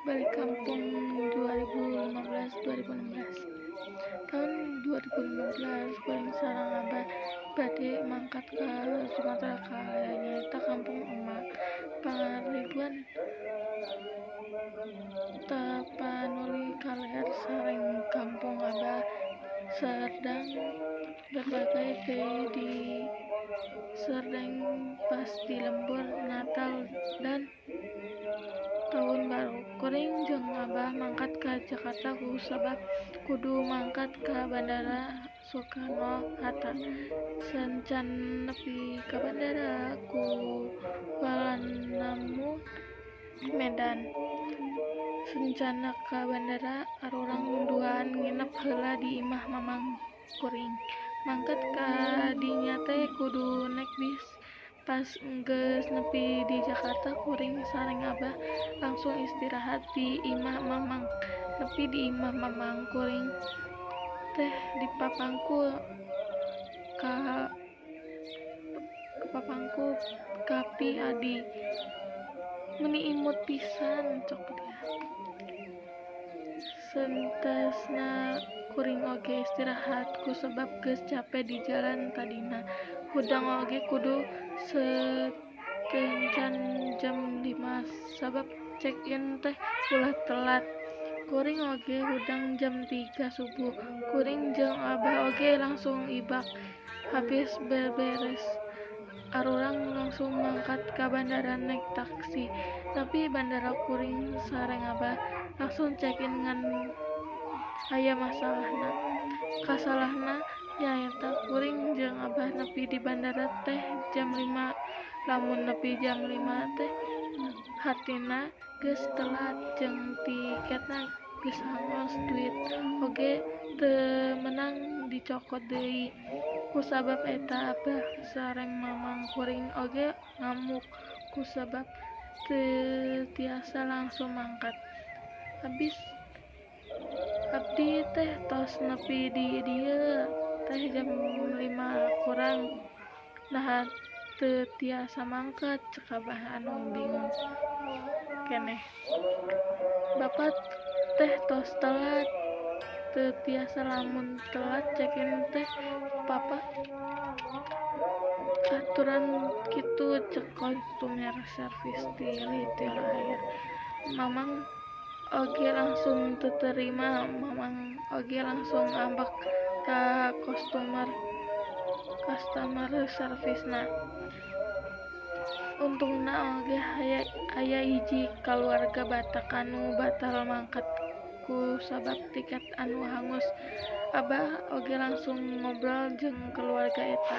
Balik kampung 2015-2016. Tahun 2015 kuring sareng abah bade mangkat ka Sumatera Kaler, nyaeta kampung emak. Pangaribuan Tapanuli Kaler sareng kampung abah Serdang Berbagi deui di Serdang pas di lembur Natal dan Tahun Baru. Kuring jeung abah mangkat ka Jakarta kusabab kudu mangkat ka Bandara Soekarno-Hatta. Saencan nepi ka Bandara Kualanamu Medan. Saencanna ka bandara arurang duaan nginep heula di imah mamang kuring. Mangkat ka dinya teh kudu naek bis. Pas geus nepi di Jakarta kuring sareng abah langsung istirahat di imah mamang. Nepi di imah mamang kuring teh dipapangku ka pi adi. Meuni imut pisan cok dia. Saentasna kuring oge istirahat kusabab geus cape di jalan tadina. Hudang oge kudu saencan jam 5 sabab check in teh ulah telat. Kuring oge hudang jam 3 subuh. Kuring jeung abah oge langsung ibak. Habis beberes arurang langsung mangkat ka bandara naek taksi. Nepi bandara kuring sareng abah langsung check in ngan aya masalahna. Kasalahna nyaeta kuring jeung abah nepi di bandara teh jam 5. Lamun nepi jam 5 teh hartina geus telat jeung tiketna geus hangus, duit oge teu meunang dicokot deui. Kusabab eta abah sareng mamang kuring oge ngamuk kusabab teu tiasa langsung mangkat. Abdi teh tos nepi di dieu teh jam 5 kurang, naha teu tiasa mangkat, cek abah anu bingung keneh. Bapak teh tos telat, teu tiasa lamun telat check in teh papa aturan kitu, cek customer service ti Little Air. Mamang oge langsung teu terima, mamang oge langsung ngambek ka customer service-na. Untungna oge aya hiji kaluarga Batak anu batal mangkat kusabab tiket anu hangus. Abah oge langsung ngobrol jeung kaluarga eta.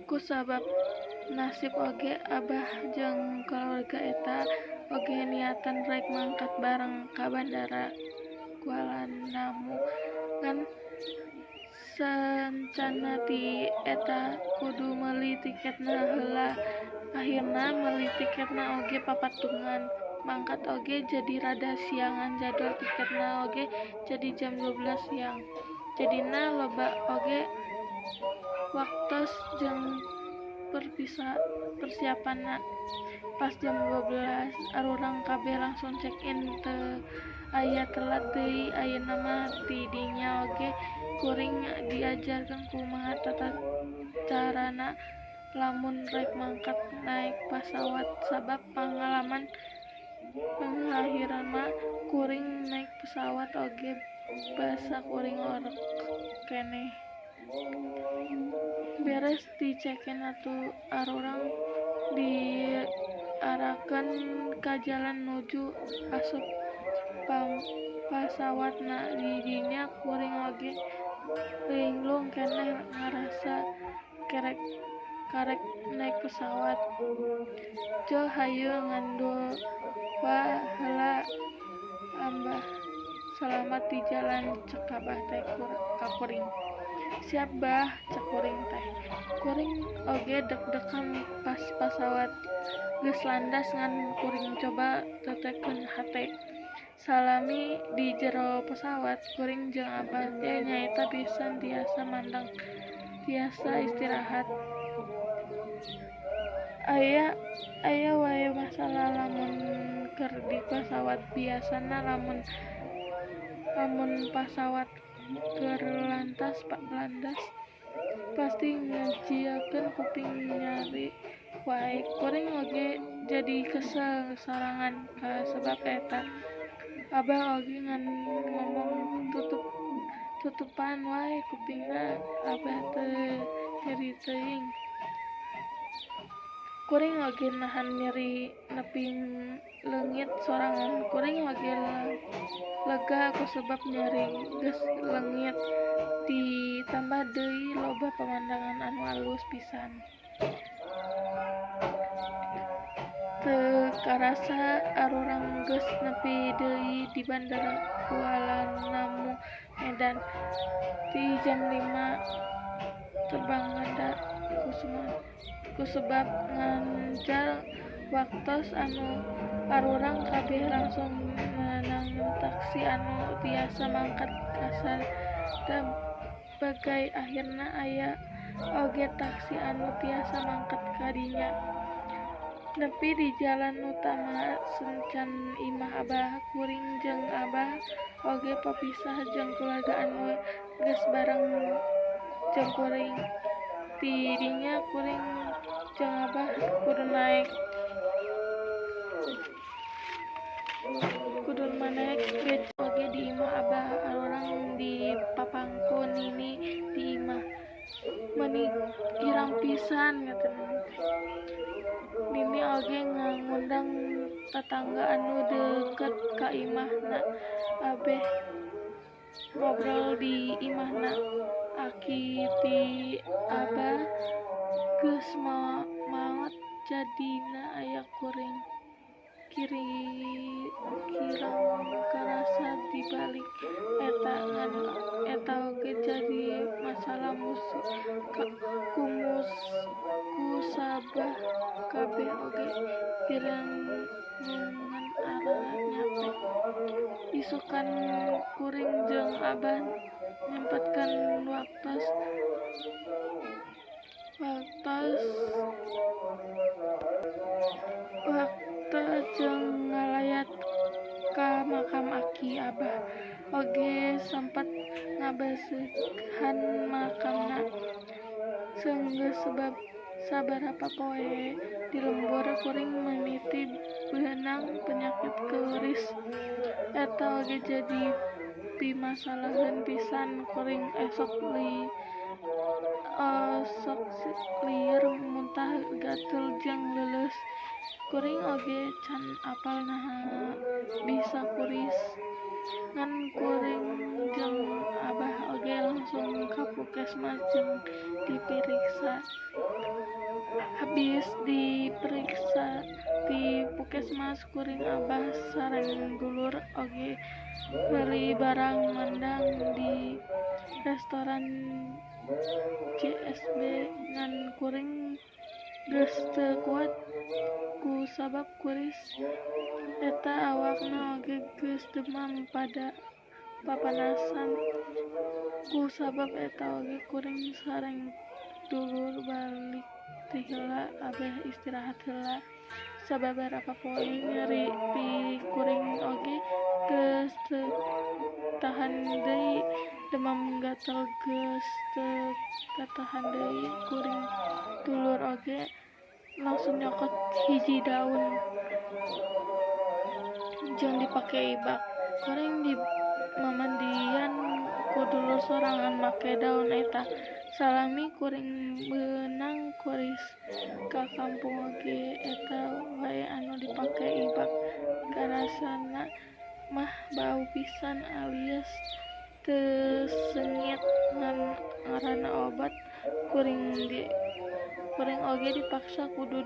Kusabab nasib oge abah jeung kaluarga eta oge niatan rek mangkat bareng ka Bandara Kualanamu, ngan saencanna ti eta kudu meuli tiketna heula. Akhirna meuli tiketna oge papatungan. Mangkat oge jadi rada siangan, jadwal tiketna oge jadi jam 12 siang. Jadina loba oge waktos jeung persiapanna. Pas jam 12 arurang kabeh langsung check in, teu aya telat deui. Ayeuna mah ti dinya oge kuring diajarkeun kumaha tata carana lamun rek mangkat naek pasawat, sabab pangalaman pangakhirna kuring naek pesawat oge basa kuring orek keneh. Beres di check in atuh arurang diarahkeun ka jalan nuju asup pasawatna. Di dinya kuring oge linglung keneh ngarasa karek naek pesawat. Jo hayu ngandoa heula ambah salamat di jalan, cek abah teh ka kuring. Siap bah, cek kuring teh. Kuring oge deg-degan pas pasawat geus landas, ngan kuring coba tetekeun hate. Salami di jero pesawat kuring jeung abah teh nyaeta pisan tiasa mandeng, tiasa istirahat. Aya wae masalah lamun keur di pasawat. Biasana lamun pasawat keur landas pasti ngajiakeun kuping nyeri wae. Kuring oge jadi kesel sorangan kasebab eta. Abah oge ngan ngomong tutupan wae kupingna, abah teu nyeri teuing. Kuring oge nahan nyeri nepi leungit sorangan. Kuring oge lega kusebab nyeri geus leungit, ditambah deui loba pamandangan anu alus pisan. Teu karasa arurang geus nepi deui di Bandara Kualanamu, Medan. Ti jam 5 terbang ganda kusebab nganjar waktos anu arurang kabeh langsung meunang taksi anu tiasa mangkat ka sada bagai. Akhirna aya oge taksi anu tiasa mangkat ka dinya. Nepi di jalan utama seucan imah abah, kuring jeung abah oge papisah jeung keluarga anu geus bareng jeung kuring. Ti dinya kuring jeung abah kudu manaek beca oge di imah abah. Arurang dipapangku nini di imah. Meuni girang pisan nyaeta. Nini oge ngundang tatangga anu deukeut ka imahna abeh ngobrol di imahna. Aki ti abah geus maot jadina aya kuring kirang karasa dibalik eta, ngan eta oge jadi masalah kusabab kabeh oge pirenungan aranyape. Isukan kuring jeung abah nyempetkeun waktos jeung ngalayat ka makam aki. Abah oge sempat ngabersihan makamna. Sanggeus sabaraha poe di lembur kuring mimiti beunang penyakit keuris. Eta oge jadi pimasalaheun pisan. Kuring esok lieur muntah gatel jeung leuleus. Kuring oge can apal naha bisa kuris. Ngan kuring jeung abah oge langsung ka puskesmas jeung diperiksa. Habis diperiksa di puskesmas, kuring abah sareng dulur oge meuli barang mandang di restoran JSB, ngan kuring geus teu kuat kusabab kuris eta. Awakna oge geus demam papanasan. Kusabab eta oge kuring sareng dulur balik ti heula, abeh istirahat heula sababaraha poe. Nyeri ti kuring oge geus teu tahan deui, demam gatel geus teu katahan deui. Kuring dulur oge langsung nyokot hiji daun jeung dipake ibak. Kuring dimamandian ku dulur sorangan make daun eta. Salami kuring beunang kuris ka kampung oge eta wae anu dipake ibak. Karasana mah bau pisan alias teu seungit, ngan ngaranna obat kuring oge dipaksa kudu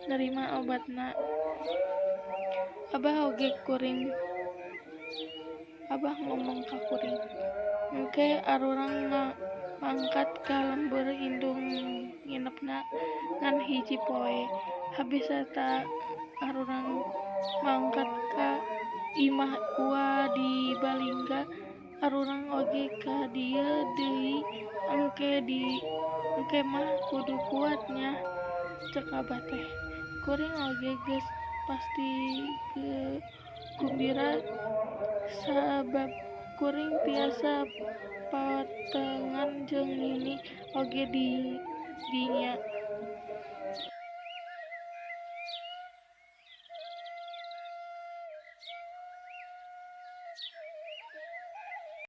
nerima obatna. Abah ngomong ka kuring, engke arurang mangkat ka lembur indung nginepna ngan hiji poe. Habis eta arurang mangkat ka imah Ua di Balingga. Arurang oge ka dieu deui, engke mah kudu kuat nya. Cek Abah teh. Kuring oge geus pasti gumbira sabab kuring tiasa patengan jeung Nini oge di dinya.